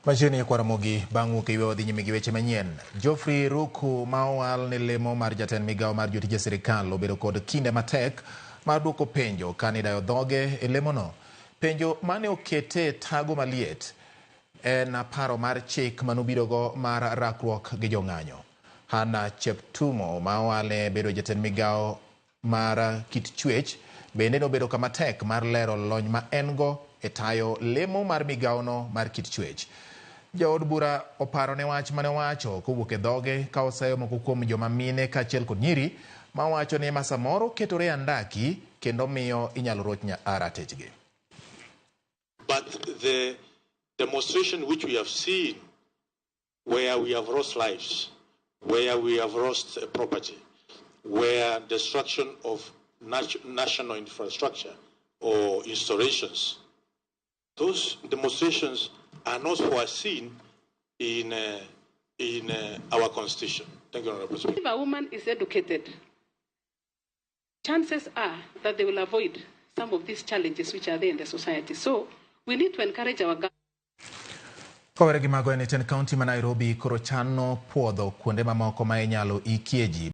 Machiegni e Ramogi bang' wuok e yweyo wadhi nyime gi weche manyien. Geoffrey Ruku ma owal ne lemo mar jatend migawo mar jotije sirikal obedo kod kinde matek mar duoko penjo kane idayo dhoge e lemono. Penjo mane okete tago maliet en paro mar chik manobirogo mar rakruok gi jong'anyo. Hannah Cheptumo ma owal ne bedo jatend migawo mar kit chwech bende nobedo kama tek mar lero lony ma en go e tayo lemo mar migawono mar kit chwech. Jaod bura oparo ne wach mane owacho kowuok e dhoge ka oseyo moko kuom joma mine kaachiel kod nyiri ma wacho ni ma samoro ketore andaki kendo miyo inyalo roch ratechgi. But the demonstration which we have seen, where we have lost lives, where we have lost property, where destruction of national infrastructure or installations, those demonstrations are not foreseen in our constitution. Thank you, Honorable Speaker. If a woman is educated, chances are that they will avoid some of these challenges which are there in the society. So we need to encourage our girls. Kowere gi mago en tend kaunti ma Nairobi koro chano puodho kuonde mamoko ma inyalo ikie ji.